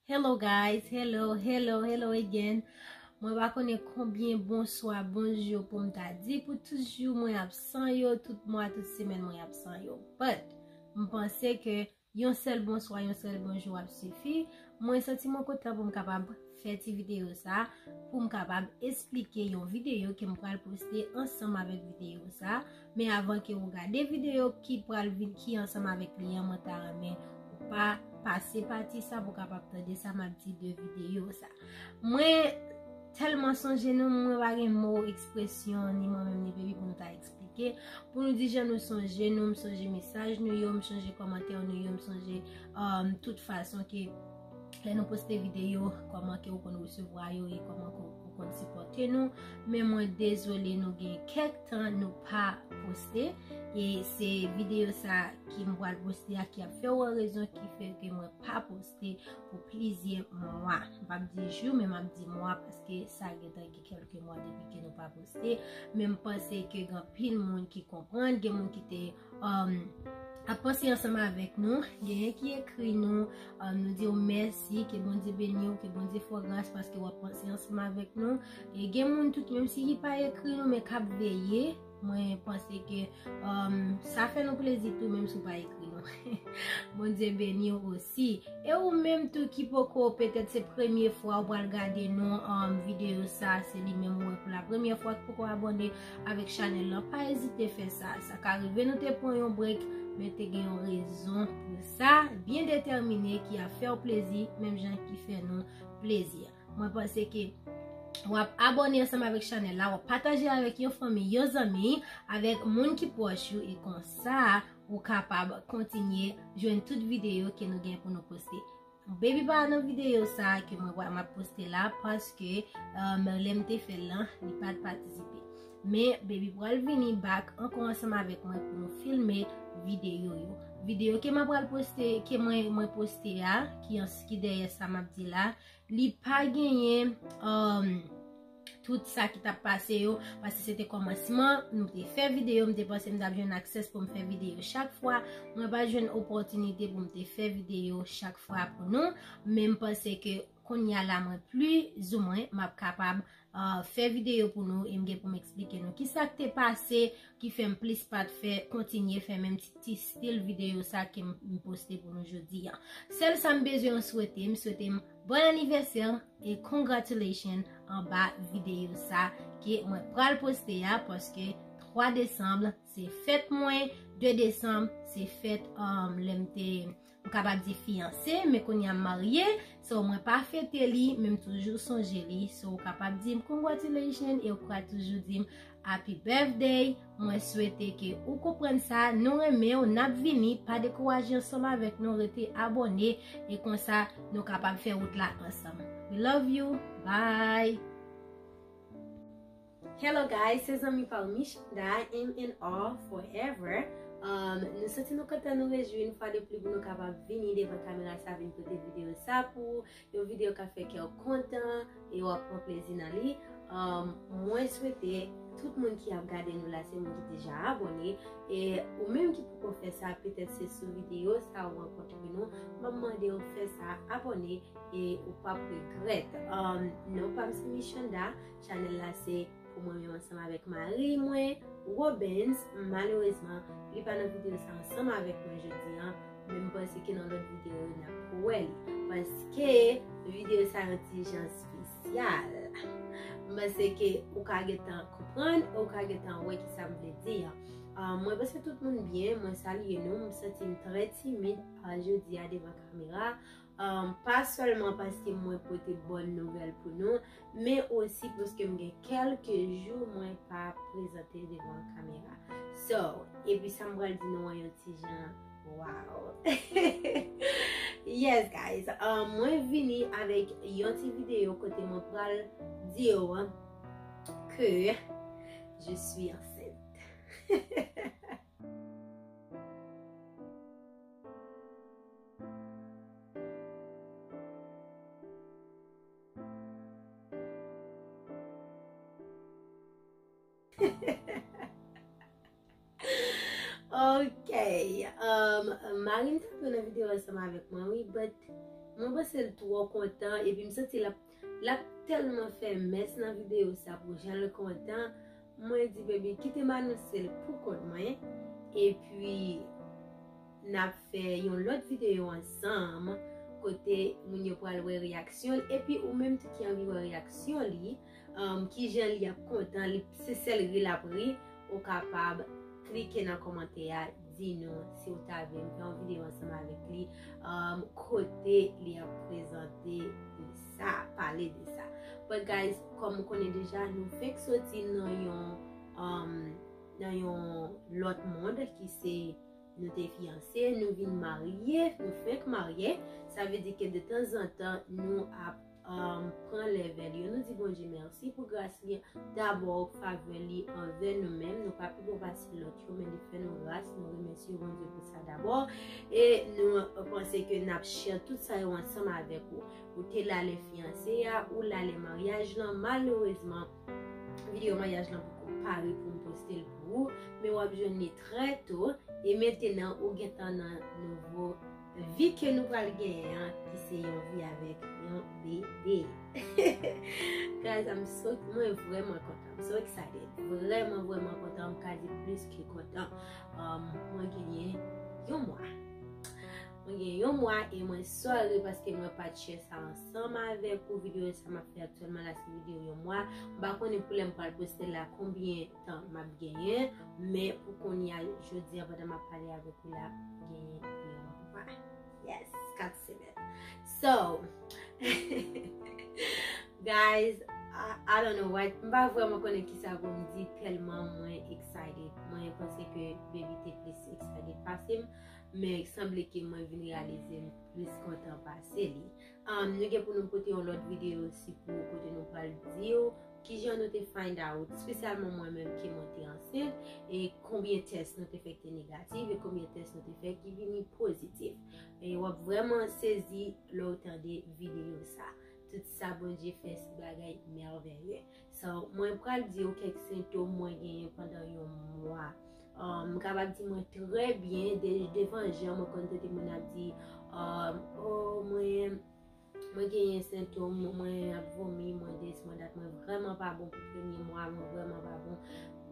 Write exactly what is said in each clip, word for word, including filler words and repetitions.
Hello guys, hello, hello, hello again. Mwen pa konnen konbyen bonswa, bonjou pou m ta di pou tout jou mwen absan yo, tout mwa, tout semèn mwen absan yo. But, m panse ke yon sèl bonswa, yon sèl bonjou ap sifi. Mwen santi mwen kontan pou m kapab fè ti videyo sa, pou m kapab esplike yon videyo ke m pral poste ansanm avèk videyo sa. Men avan ke ou gade videyo ki pral vin, ki ansanm avèk li an, mwen ta renmen ou pa pase pati sa pou w kapab tande sa m ap di de videyo sa. Mwen tèlman sonje nou, mwen pa gen mo, ekspresyon, ni mwen menm, ni Baby pou nou ta eksplike. Pou nou di jan nou sonje nou, m sonje mesaj nou yo, m sonje kòmantè nou yo, m sonje, um, tout fason ke lè nou poste videyo, kòman ke ou konn resevwa yo e kòman ke ou konn sipòte nou. Men mwen dezole, nou gen kèk tan nou pa poste. E se videyo sa ki m pral poste a ki ap fè w wè rezon ki fè ke mwen pa poste pou plizyè mwa. M p ap di jou, men m ap di mwa paske sa gentan gen kèlke mwa depi ke nou pa poste. Men m panse ke gen anpil moun ki konprann, gen moun ki te um, ap panse ansanm avèk nou. Genyen ki ekri nou, um, nou di w mèsi, ke Bondye beni w, ke Bondye fè w gras paske w ap panse ansanm avèk nou. E gen moun tou ki, menm si li pa ekri nou, men k ap veye, mwen panse ke, um, sa fè nou plezi tou, menm si w pa ekri nou. Bondye beni w osi. E ou menm tou ki poko, petèt se premye fwa ou pral gade nou, um, videyo sa, se li menm ou wè pou la premyè fwa, ki poko abòne avèk chanèl lan, pa ezite fè sa. Sa ka rive nou te pran yon break, men te gen yon rezon pou sa, byen detèmine, ki ap fè w plezi, menm jan ki fè nou plezi. Mwen panse ke w ap abòne ansanm avèk chanèl la, w ap pataje avèk yon fanmi, yon zanmi, avèk moun ki pwòch ou, e konsa, ou kapab kontinye jwenn tout videyo ke nou gen pou nou poste. Baby pa nan videyo sa ke mwen pral, m ap poste la paske, um, lè m te fè l lan, li pa t patisipe. Men Baby pral vini back ankò ansanm avèk mwen pou nou filme videyo yo. Videyo ke m ap pral poste, ke mwen, mwen poste a, ki ans-, ki dèyè sa m ap di la, li pa genyen, um, tout sa ki t ap pase yo, paske se te kòmansman, nou te fè videyo, m te panse m t ap jwenn aksès pou m fè videyo chak fwa, mwen pa jwenn opòtinite pou m te fè videyo chak fwa pou nou, men m panse ke kounye a la mwen plizoumwen m ap kapab, uh, fè videyo pou nou e m gen pou m eksplike nou kisa k te pase, ki fè m plis pa t fè, kontinye fè menm ti, ti stil videyo sa ke m, m poste pou nou jodi a. Sèl sa m bezwen w swete, m swete m bon anivèsè e congratulations anba videyo sa ke mwen pral poste a, paske twa desanm se fèt mwen, de desanm se fèt, um, lè m te, m kapab di fiyanse, men kounye a m marye, so mwen pa fete li, men m toujou sonje li, so ou kapab di m congratulations e ou ka toujou di m happy birthday. Mwen swete ke ou konprann sa, nou renmen w, n ap vini, pa dekouraje ansanm avèk nou, rete abòne, e konsa nou kapab fè wout la ansanm. We love you, bye! Hello guys, se zanmi pa w Michanda, M and R forever. Um, nou santi nou kontan, nou rejwi yon fwa de pli pou nou kapab vini devan kamera sa, vin pote videyo sa pou ou. Yon videyo k ap fè kè w kontan e w ap pran plezi nan li. Um, mwen swete tout moun ki ap gade nou la, se moun ki deja abòne. E ou menm ki poko fè sa, petèt se sou videyo sa ou rankontre nou, m ap mande w fè sa, abòne e ou p ap regrèt. Um, non pa m se Michanda, chanèl la se pou mwen menm ansanm avèk mari mwen, Robens. Malerezman, li pa nan videyo sa ansanm avèk mwen jodi a, men m panse ke nan lòt videyo yo n ap wè li. Paske videyo sa yon ti jan espesyal. M panse ke ou ka gentan konprann, ou ka gentan wè kisa m vle di a. Ah, mwen panse tout moun byen, mwen salye nou, m santi m trè timid, ah, jodi a devan kamera. Um, pa sèlman paske mwen pote bòn nouvèl pou nou, men osi paske m gen kèlke jou mwen pa prezante devan kamera. So, epi sa m pral di nou an yon ti jan, wow. Yes, guys, um, mwen vini avèk yon ti videyo kote mwen pral di yo ke je suis enceinte. Ok. Um, mari m t ap nan videyo ansanm avèk mwen, wi, but Mwen panse l twò kontan, epi m santi l ap, l ap tèlman fè mès nan videyo sa pou jan l kontan. Mwen di, "Baby, kite m anonse l pou kont mwen." Epi, n ap fè yon lòt videyo ansanm, kote moun yo pral wè reyaksyon l, epi ou menm tou ki anvi wè reyaksyon li, um, kijan li ap kontan, li, se sèl ri l ap ri, ou kapab klike nan kòmantè a, di nou si w ta vle m fè yon videyo ansanm avèk li, um, kote li ap prezante de sa, pale de sa. But guys, kòm ou konnen deja, nou fenk soti nan yon, um, nan yon lòt mond ki se nou te fiyanse, nou vin marye, nou fenk marye. Sa vle di ke de tanzantan nou ap, um, pran lè vè l yo. Nou di Bondye mèsi pou gras li dabò, favè li anvè nou menm. Nou pa pi bon pase lòt yo, men li fè nou gras. Nou remèsye Bondye pou sa dabò. E nou panse ke n ap share tout sa yo ansanm avèk ou. Ou te la lè fiyanse a, ou la lè maryaj lan. Malerezman, videyo maryaj lan poko pare pou m poste l pou ou, men w ap jwenn li trè to. E mentenan, ou gentan nan nouvo vi ke nou pral genyen an, ki se yon vi avèk yon bebe. Guys, I'm so, mwen vrèman kontan. I'm so excited. Vrèman, vrèman kontan. M ka di plis ke kontan. Um, mwen genyen yon mwa. Mwen gen yon mwa e mwen sorry paske mwen pa t share sa ansanm avèk ou. Videyo sa m ap fè aktyèlman la se videyo yon mwa. M pa konnen pou lè m pral poste la konbyen tan m ap genyen, men pou kounye a, jodi a pandan m ap pale avèk ou la, genyen yon mwa. Yes, kat semèn. So, guys, I, I don't know what, m pa vrèman konnen kisa pou m di tèlman mwen excited. Mwen panse ke baby te plis excited pase m, men sanble ke mwen vin reyalize m plis kontan pase li. Um, nou gen pou nou pote yon lòt videyo osi pou kote nou pral di w kijan nou te find out, espesyalman mwen menm ke mwen te ansent, e konbyen tès nou te fè ki te negatif, e konbyen tès nou te fè ki vini pozitif. E w ap vrèman sezi lè w tande videyo sa. Tout sa Bondye fè se bagay mèveye. So, mwen pral di w kèk sentòm mwen genyen pandan yon mwa. Um, m kapab di mwen trè byen, de, devan Jan, mwen konn tande moun ap di, um, oh, mwen, mwen genyen sentòm, mwen ap vomi, mwen desi, mwen dat, mwen vrèman pa bon pou premye mwa, mwen vrèman pa bon.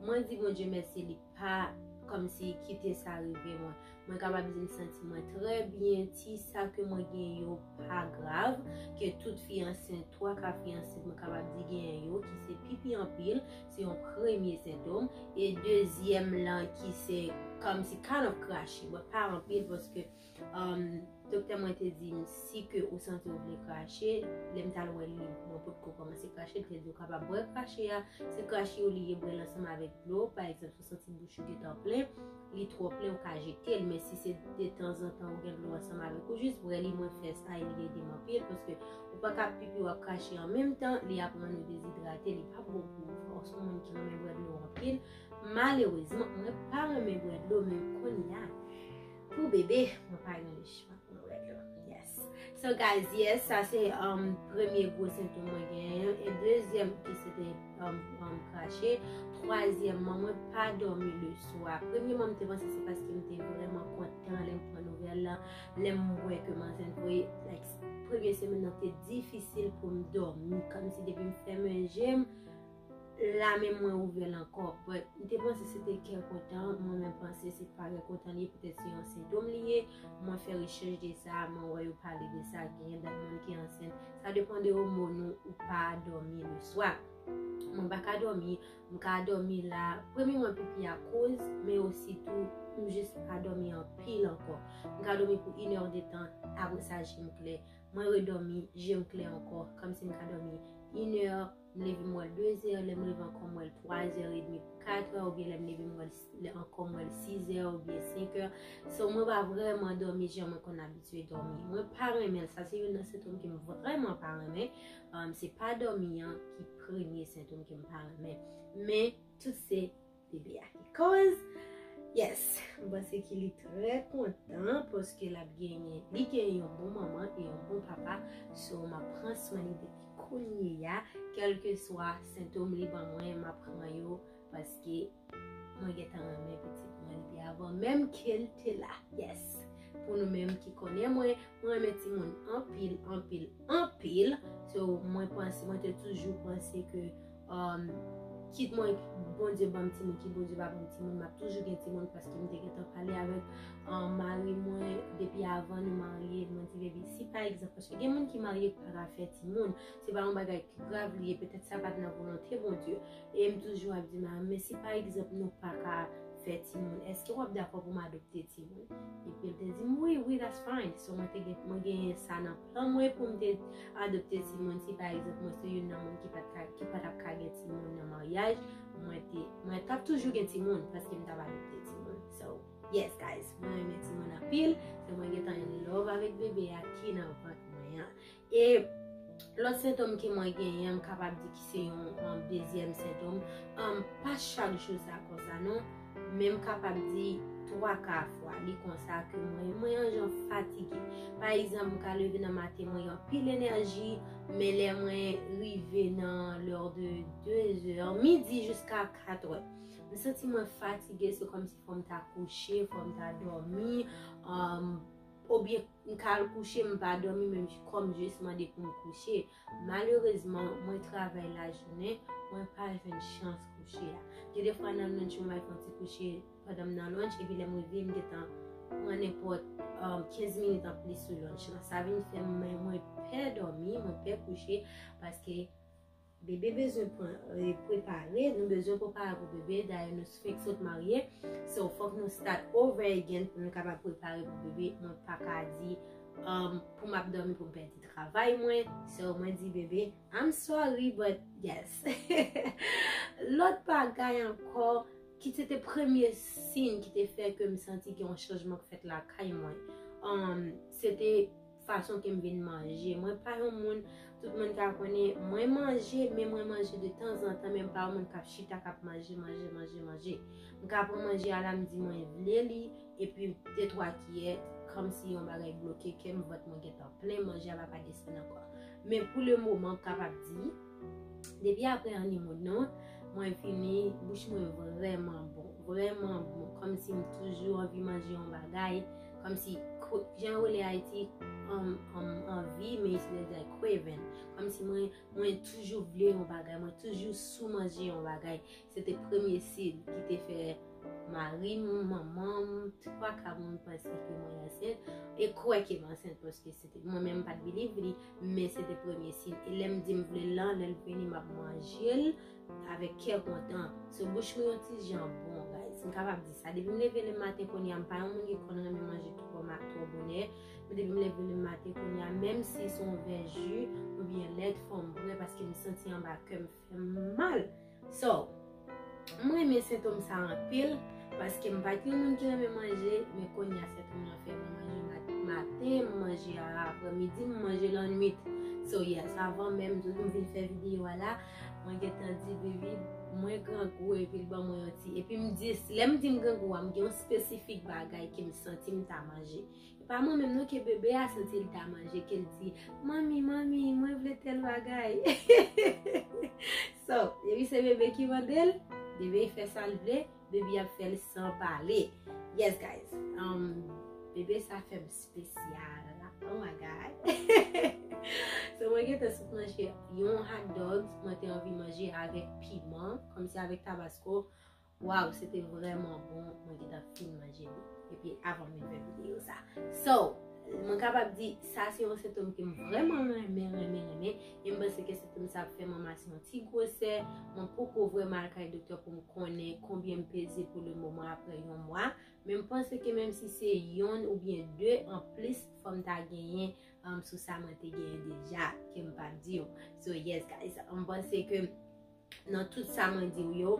Mwen di Bondye mèsi, li pa kòmsi kite sa rive mwen. Mwen kapab di m santi mwen trè byen, ti sa ke mwen gen yo pa grav, ke tout fi ansent, twa ka fi ansent, mwen kapab di genyen yo, ki se pipi anpil, se yon premye sentòm, e dezyèm lan ki se kòmsi kind of krache, but pa anpil, paske, um, doktè mwen te di m, si ke ou santi ou vle krache, lè m t al wè li, mwen potko kòmanse krache, li te di ou kapab bwè krache a, se krache ou li ye, bwè l ansanm avèk dlo, pa egzanp, si w santi bouch ou gentan plen, li twò plen, ou ka jete l, men si se detanzantan ou gen dlo ansanm avèk ou, jis bwè li, mwen fè sa, e li ede m anpil, paske ou pa ka pipi, w ap krache an menm tan, li ap rann ou dezidrate, li pa bon pou ou. Fò w se yon moun ki renmen bwè dlo anpil. Malerezman, mwen pa renmen bwè dlo, men kounye a, pou bebe, mwen pa gen lechwa pou mwen bwè dlo. Yes. So, guys, yes, sa se, um, premye gwo sentòm mwen genyen. E dezyèm ki se te, um, um, krache. Twazyèmman, mwen pa dòmi le swa. Premyèman, m te panse se paske m te vrèman kontan lè m pran nouvèl lan, lè m wè ke m ansent vre. Like, premye semèn nan te difisil pou m dòmi. Kòmsi depi m fèmen je m, la menm mwen ouvè l ankò. But m te panse se te kè kontan, mwen menm panse se pa kè kontan li ye, petèt se yon sentòm li ye. Mwen fè rechèch de sa, mwen wè yo pale de sa, genyen dat moun ki ansent. Sa depann de omòn ou, ou pa dòmi le swa. Mwen pa ka dòmi, m ka dòmi la, premyèman pipi a koz, men osi tou, m jis pa dòmi anpil ankò. M ka dòmi pou inèdtan, apre sa je m klè. Mwen redòmi, je m klè ankò, kòmsi m ka dòmi inè, m leve m wè l dezè, lè m leve ankò m wè l twazè edmi, katrè, oubyen lè m leve m wè l s-, lè ankò m wè l sizè oubyen senkè. So, mwen pa vrèman dòmi jan mwen konn abitye dòmi. Mwen pa renmen l, sa se youn nan sentòm ke m vrèman pa renmen. Um, se pa dòmi an ki premye sentòm ke m pa renmen. Men, tout se bebe a ki koz. Yes, m panse ke li trè kontan paske l ap genyen, li genyen yon bon manman e yon bon papa. So, m ap pran swen li depi kounye a, kèlkeswa sentòm li ban mwen, m ap pran yo paske mwen gentan renmen pitit mwen depi avan menm ke l te la. Yes. Pou nou menm ki konnen mwen, mwen renmen timoun anpil, anpil, anpil. So, mwen panse, mwen te toujou panse ke, um, kit mwen, Bondye ban m timoun, kit Bondye pa ban m timoun, m ap toujou gen timoun paske m te gentan pale avèk, um, mari mwen depi avan nou marye. Mwen di, baby, si pa egzanp, paske gen moun ki marye ki pa ka fè timoun, se pa yon bagay ki grav li ye, petèt sa pa t nan volonte Bondye. E m toujou ap di, "Ma, men si pa egzanp nou pa ka fè timoun, èske w ap dakò pou m adopte timoun?" Epi l te di m, "Wi, wi, that's fine." So, mwen te gen, mwen genyen sa nan plan mwen pou m te adopte timoun. Si pa egzanp, mwen se youn nan moun ki pa t ka, ki pa t ap ka gen timoun nan maryaj, mwen te, mwen t ap toujou gen timoun paske m t ap adopte timoun. So, yes, guys, mwen renmen timoun anpil. So, mwen gentan in love avèk bebe a ki nan vant mwen an. E lòt sentòm ke mwen genyen, m kapab di ki se yon, um, dezyèm sentòm. Um, pa chak jou sa konsa non, men m kapab di twa ka fwa li konsa ke mwen, mwen yon jan fatige. Pa egzanp, m ka leve nan maten, mwen gen anpil enèji, men lè mwen rive nan lè de de zè, midi jiska kat è, m santi mwen fatige, se kòmsi fò m ta kouche, fò m ta dòmi, um, oubyen m ka al kouche, m pa dòmi, men kòm jis mande pou m kouche. Malerezman, mwen travay lajounen, mwen pa jwenn chans kouche a. Gen de fwa nan lunch, mwen al fè yon ti kouche pandan m nan lunch, epi lè m rive, m gentan pran nenpòt, um, kenz minit anplis sou lunch lan. Sa vin fè mwen, mwen pè dòmi, mwen pè kouche, paske bebe bezwen pran, e, prepare, nou bezwen prepare pou bebe, dayè nou fenk sot marye, so fòk nou start over again pou nou kapab prepare pou bebe, mwen pa ka di, um, pou m ap dòmi pou m pèdi travay mwen, so mwen di bebe, I'm sorry, but yes. Lòt bagay ankò, ki se te premye siy ki te fè ke m santi gen yon chanjman k fèt lakay mwen. Um, se te fason ke m vin manje. Mwen pa yon moun, tout moun ka konnen, mwen manje, men mwen manje de tanzantan, men m pa yon moun k ap chita, k ap manje, manje, manje, manje. M ka pran manje a la, m di mwen vle li, epi de twa kiyè, kòmsi yon bagay bloke kè m, vant mwen gentan plen, manje a pa ka desann ankò. Men pou le moman, m kapab di, depi apre honeymoon nan, mwen vini, bouch mwen vrèman bon, vrèman bon, kòmsi m toujou anvi manje yon bagay, kòmsi, jan yo rele Ayiti, um, um, anvi, men isit yo di craving. Kòmsi mwen, mwen toujou vle yon bagay, mwen toujou sou manje yon bagay. Se te premye siy ki te fè mari m, manman m, twa ka moun panse ke mwen ansent, e kwè ke m ansent, paske se te, mwen menm m pa t believe li, men se te premye siy. E lè m di m vle l lan, lè l vini, m ap manje l avèk kè kontan. So, bouch mwen yon ti jan bon, guys. M kapab di sa. Depi m leve le maten kounye a, m pa yon moun ki konn renmen manje twò ma-, twò bonè. Men depi m leve le maten kounye a, menm si se yon vè ji oubyen lèt, fò m bwè paske m santi anba kè m fè m mal. So, m renmen sentòm sa anpil, paske m pa t yon moun ki renmen manje, men kounye a sentòm nan fè mwen manje mat-, maten, m manje a aprèmidi, m manje lannwit. So, yes, avan menm tou m vin fè videyo a la, mwen gentan di, "Baby, mwen grangou," epi l ban mwen yon ti. Epi m di, lè m di m grangou a, m gen yon espesifik bagay ke m santi m ta manje. E pa mwen menm non ke bebe a santi l ta manje, ke l di, "Manmi, manmi, mwen vle tèl bagay." So, epi se bebe ki mande l, bebe fè sa l vle, bebe ap fè l san pale. Yes, guys. Um, bebe sa fè m espesyal. Oh my God. So, mwen gentan sot manje yon hot dog, mwen te anvi manje avèk piman, kòmsi avèk tabasko. Waw, se te vrèman bon, mwen gentan fin manje li. Epi avan m vin fè videyo sa. So, mwen kapab di, sa se yon sentòm ke m vrèman renmen, renmen, renmen. E m panse ke sentòm sa ap fè m ranmase yon ti gwosè. Mwen poko vrèman al kay doktè pou m konnen konbyen m peze pou le moman apre yon mwa. Men m panse ke menm si se yonn oubyen de anplis, fò m ta genyen, um, sou sa mwen te genyen deja, ke m pa t di w. So, yes, guys, m panse ke nan tout sa mwen di w yo,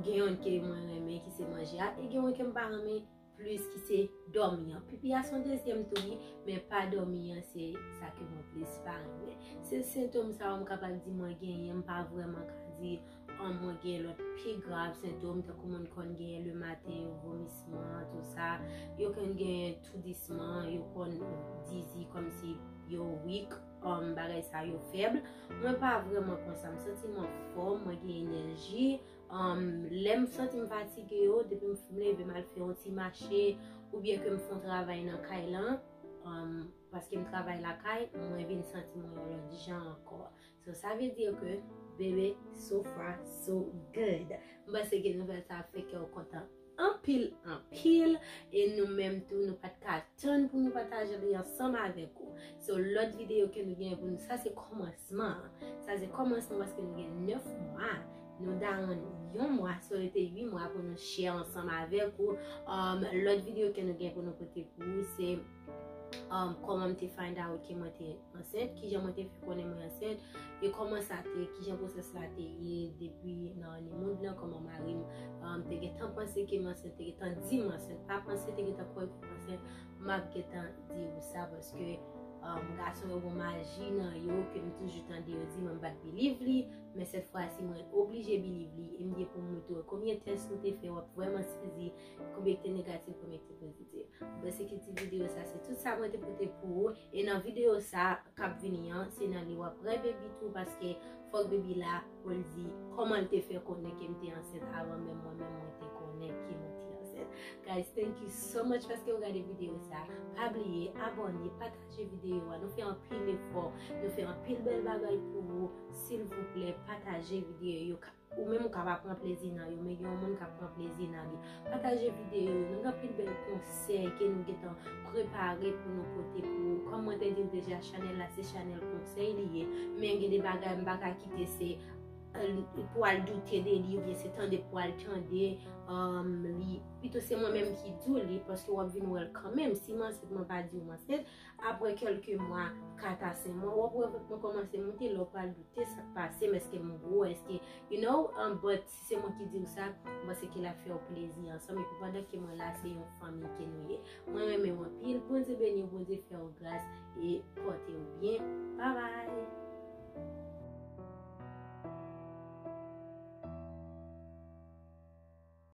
gen yonn ke mwen renmen ki se manje a, e gen yonn ke m pa renmen plis ki se dòmi an. Pipi a se yon dezyèm tou wi, men pa dòmi an se sa ke mwen plis pa renmen. Se sentòm sa yo m kapab di mwen genyen, m pa vrèman ka di, an, mwen gen lòt pi grav sentòm, tankou moun konn genyen le maten, yo vomisman, tou sa, yo konn genyen toudisman, yo konn dizi kòmsi yo weak, um, bagay sa yo fèb. Mwen pa vrèman konsa, m santi m anfòm, mwen gen enèji. Um, lè m santi m fatige yo, depi m fin leve, m al fè yon ti mache, oubyen ke m fè yon travay nan kay lan, um, paske m travay lakay, mwen vin santi mwen yon lòt jan ankò. So, sa vle di ke, baby, so far, so good. M panse ke nouvèl sa ap fè kè w kontan anpil, anpil, e nou menm tou, nou pa t ka tann pou nou pataje li ansanm avèk ou. So, lòt videyo ke nou gen pou nou, sa se kòmansman an. Sa se kòmansman paske nou gen nèf mwa. Nou done yon mwa, so rete uit mwa pou nou share ansanm avèk ou. Um, lòt videyo ke nou gen pou nou pote pou ou, se um, kòman m te find out ke mwen te ansent, kijan mwen te fè konnen mwen ansent, e kòman sa te, kijan pwosès la te ye depi nan honeymoon lan, kòman mari m, um, te gentan panse ke m ansent, te gentan di m ansent, pa panse, te gentan kwè ke m ansent, m ap gentan di ou sa paske, um, gason yo gon maji nan yo ke m toujou tande yo di, mwen m pa t believe li, men sèt fwa si mwen oblije believe li, e m gen pou m montre w konbyen tès nou te fè, w ap vrèman sezi konbyen ki te negatif, konbyen ki te pozitif. Bon, se ki ti videyo sa, se tout sa mwen te pote pou ou. E nan videyo sa k ap vini an, se nan li w ap wè baby tou, paske fòk baby la pou l di kòman l te fè konnen ke m te ansent avan menm mwen menm mwen te konnen ke mwen te ansent. Guys, thank you so much paske w gade videyo sa. Pa bliye abòne, pataje videyo a. Nou fè anpil efò, nou fè anpil bèl bagay pou ou. Silvouplè, pataje videyo yo. Ou menm ou kapab pran plezi nan yo, men gen yon moun k ap pran plezi nan li. Pataje videyo yo, nou gen anpil bèl konsèy ke nou gentan prepare pou nou pote pou ou. Kòm mwen te di w deja, chanèl la se chanèl konsèy li ye, men gen de bagay m pa ka kite se, euh, pou al doute de li, oubyen se tande pou al tande, um, li. Pito se mwen menm ki di w li, paske w ap vin wè l kanmenm. Si m ansent, mwen pa di w m ansent, apre kèlke mwa, kat a senk mwa, w ap wè vant mwen kòmanse monte, lè w pral doute sa k pase m, èske m gwo, èske, you know, um, but si se mwen ki di w sa, m panse ke l ap fè w plezi ansanm, epi pandan ke mwen la, se yon fanmi ke nou ye. Mwen renmen w anpil, Bondye beni w, Bondye fè w gras, e pòte w byen. Bye bye!